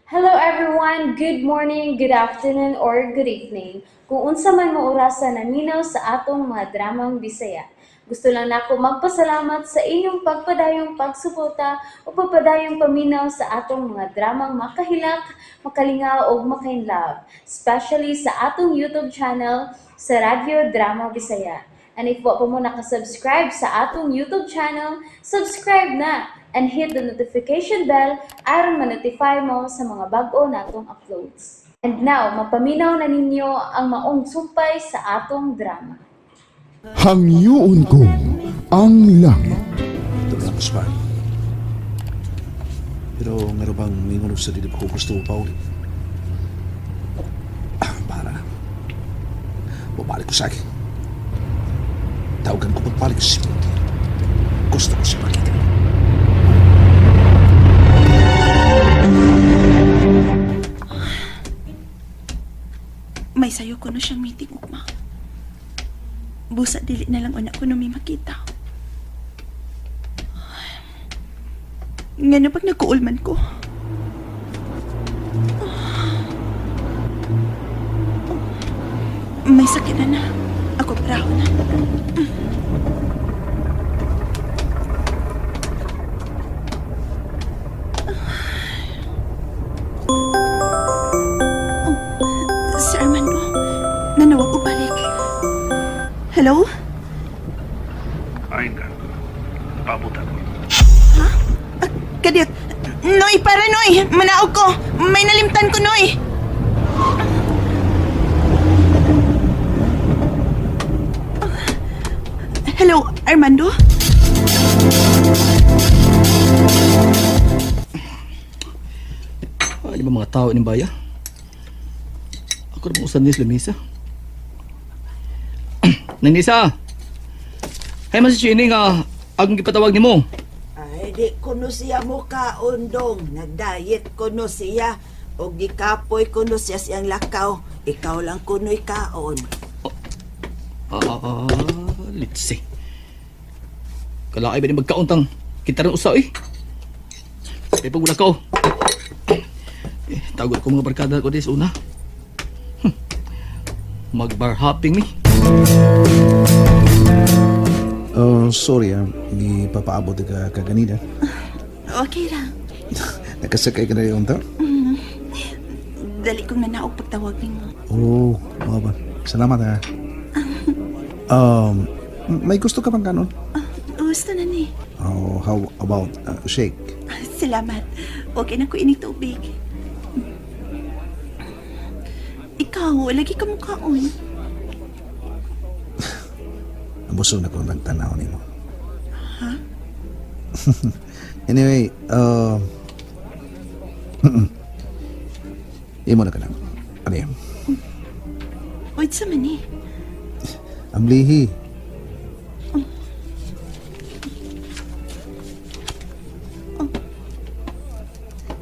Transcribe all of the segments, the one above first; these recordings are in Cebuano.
Hello everyone! Good morning, good afternoon, or good evening. Kung unsa man mo orasa naminaw sa atong mga dramang Bisaya. Gusto lang nako magpasalamat sa inyong pagpadayong pagsuporta o pagpadayong paminaw sa atong mga dramang makahilak, makalingaw ug makainlove, especially sa atong YouTube channel sa Radyo Drama Bisaya. And if wa pa mo nakasubscribe sa atong YouTube channel, subscribe na and hit the notification bell aron ma-notify mo sa mga bag-o natong uploads. And now, mapaminaw na ninyo ang maong sumpay sa atong drama. Hangyoon ko ang langit. Ito na mas ba? Pero meron bang mingon sa dili pa ko gusto pa ulit? Ah, para. Bumalik ko sa akin. Tawagan ko pagbalik si Mindy. Gusto ko siya makita. May sayo ko no siyang meeting ugma. Busa dili na lang una ko no may makita. Ngano pag nagkuulman ko? May sakit na na. Ako paraho na. Si Armando, nanawag ko balik. Hello? Ayun ka. Paabot ako. Ah, kadiyot. Noy, para Noy! Manaog ko! May nalimtan ko, Noy! Hello, Armando? Ay, di ba mga tao ni baya? Ako na usan ni Lumisa. Nang Nisa! Hay man si Chini nga akong gipatawag nimo. Ay, di kuno siya mukaon dong. Nagdiet kuno siya. O gikapoy kuno siya siyang lakaw. Ikaw lang kuno'y kaon. Ah, let's see. Kalaay ba ni magkauntang kita rin usa eh. Kaya pag wala ka oh. Eh, tawag ko mga barkada ko dis una. Mag-bar hopping ni. Oh, sorry ah. Hindi papaabot ka kaganina. Okay ra. Nakasakay ka na yung ta? Dali kong nanaog pagtawag nimo. Oo, oh, mga ba. Salamat ah. May gusto ka bang kanon? Gusto na ni. Oh, how about shake? Salamat. Okay na ko ining tubig. Ikaw, lagi ka mukaon. Busog na ko nagtanaw nimo. Ha? Anyway, imo na ka na. Ano yan? Wait sa man eh. Amlihi.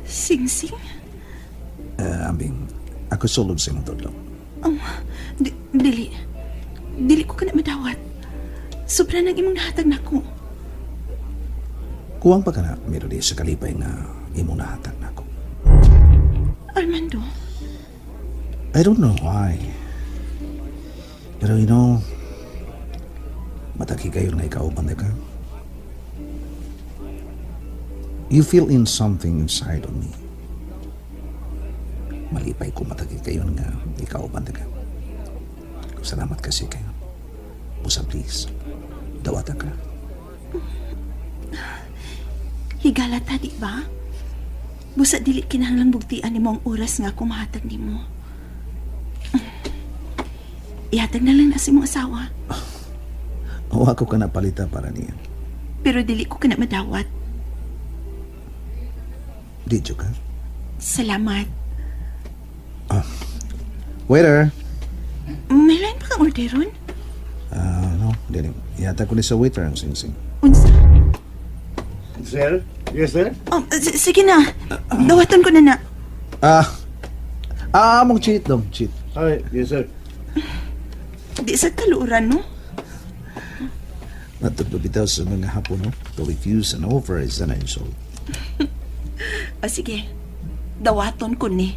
Sing-sing? Ambing, ako sulod sa imong tudlo. Dili. Dili ko ka na madawat. Sobra nang imong nahatag nako. Kuwang pa ka na, meron di sa kalipay nga imong nahatag nako. Armando, I don't know why. Pero you know, mataki kayo nga ikaw ka. You feel in something inside of me. Malipay ko mataki kayo nga ikaw ka. Salamat kasi kayo. Busa please, dawata ka. Higala ta, di ba? Busa dili kinahanglang bugtian nimo ang oras nga ako mahatag nimo. Ihatag na lang na sa imong asawa, O ako ka na palita para niya. Pero dili ko ka na madawat. Di ka? Salamat. Waiter! May line pa kang orderon? Ah, no, dili. Ihatag ko ni sa waiter ang sing-sing. Unsa? Sir? Yes, sir? Oh, sige na. Dawaton ko na na. Ah, mong cheat dong, cheat. Hi, yes, sir. Di sa kaluoran, no? Natugtog bitaw sa mga hapon, no? To refuse an offer is an insult. O sige. Dawaton ko ni.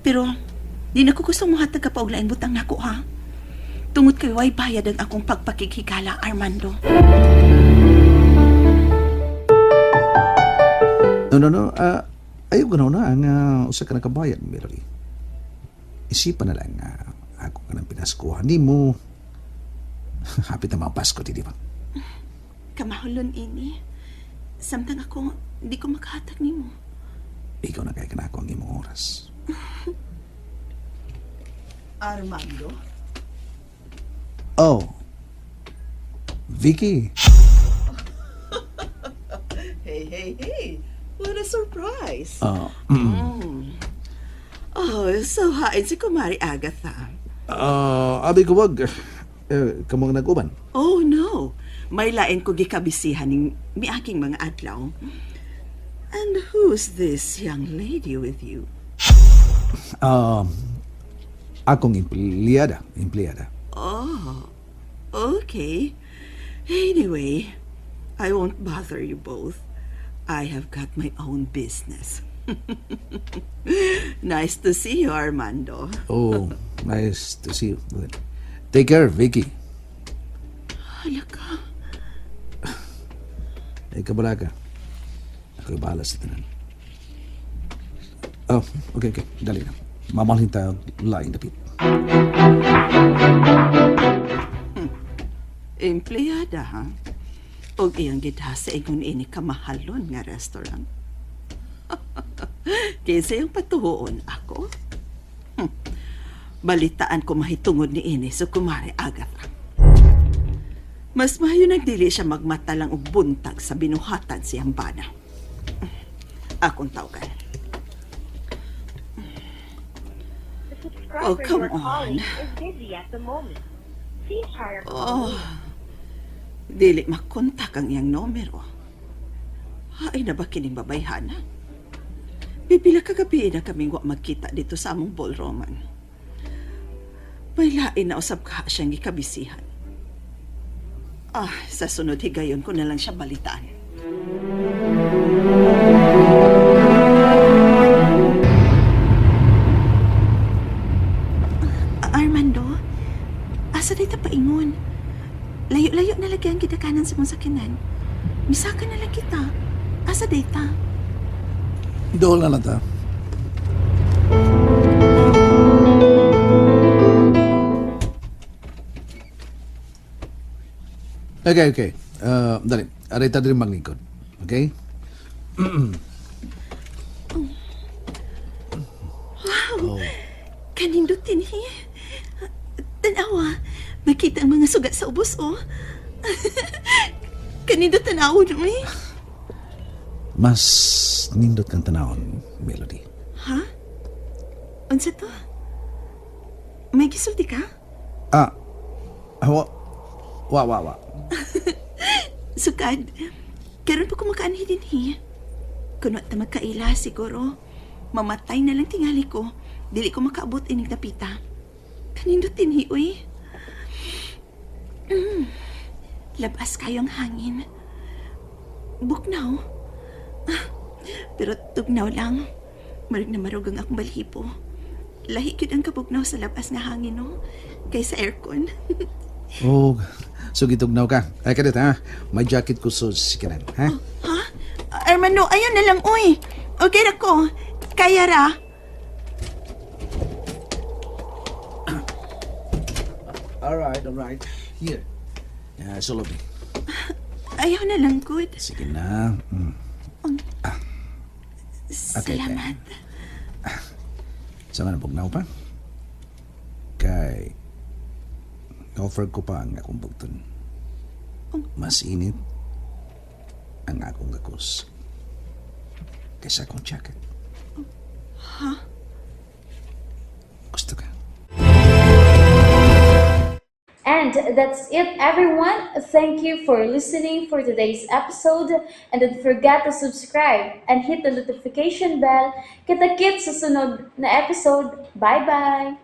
Pero di na ko gusto mohatag ka pa og laing butang nako ha. Tungod kay way bayad ang akong pagpakighigala, Armando. No, no, no. Ayaw ko na ang usa ka nakabayad, Melody. Isipan na lang ako ka ng pinaskuhan ni mo. Hapit na mga Pasko, di ba? Kamahulon ini. Samtang ako, di ko makahatag nimo. Ikaw na kaya ka na ako ang imong oras. Armando? Oh. Vicky. Hey, hey, hey. What a surprise. Oh, Oh, so hain si Kumari Agatha. Abi ko wag. Eh, kamong nag-uban. Oh, no. May lain ko gikabisihan ning miaking mga adlaw. And who's this young lady with you? Akong empleyada. Empleyada. Oh, okay. Anyway, I won't bother you both. I have got my own business. Nice to see you, Armando. Oh, nice to see you. Take care, Vicky. Hala ka. Ay, kabala ka. Ako'y bahala sa tanan. Oh, okay. Dali na. Mamalhin tayo laing dapit. Empleyada, ha? Og iyang gidha sa ingon ini kamahalon nga restaurant. Kinsa yung patuhoon ako? Balitaan ko mahitungod ni ini so kumare Agatha. Mas mayo nagdili siya magmata lang og buntag sa binuhatan siyang bana. Akong tawagan. Oh, come on. Oh, dili makontak ang iyang numero. Ay na ba kining babayhana? Pipila ka gabi na kaming wa magkita dito sa among ballrooman. May lain na usab ka siyang gikabisihan. Ah, sa sunod higayon ko na lang siya balitaan. Armando, asa day ta paingon? Layo-layo na lagi ang gidakanan sa mong sakinan. Misaka na lang kita. Asa day ta? Dool na lang ta. Okay. Dali. Aray ta diri maglingkod. Okay? Kanindot dinhi. Tanawa, makita ang mga sugat sa ubos oh. Kanindot tanaw no eh. Mas nindot kang tanawon, Melody. Ha? Unsa to? May gisulti ka? Ah, wa, wa, wa, wa. Sukad, karon pa ko makaanhi dinhi. Kuno ta magkaila siguro. Mamatay na lang tingali ko. Dili ko makaabot ining dapita. Kanindot dinhi uy. Labas kayo ang hangin. Buknaw. Ah, pero tugnaw lang. Marag na marug ang akong balhibo. Lahi gyud ang kabugnaw sa labas nga hangin, no? Kaysa aircon. Oh, so gitugnaw ka. Ay, kadit, ha? May jacket ko sa sikanan, ha? Ha? Armando, ayun na lang, uy. Okay ra ko. Kaya ra. All right. Here. Yeah, sulod ni. Ayaw na lang, good. Sige na. Okay, Salamat. Sa man bugnaw pa? Kay offer ko pa ang akong bugton. Mas init ang akong gakos kaysa akong jacket. Ha? Gusto ka? And that's it, everyone. Thank you for listening for today's episode. And don't forget to subscribe and hit the notification bell. Kita-kits sa sunod na episode. Bye-bye!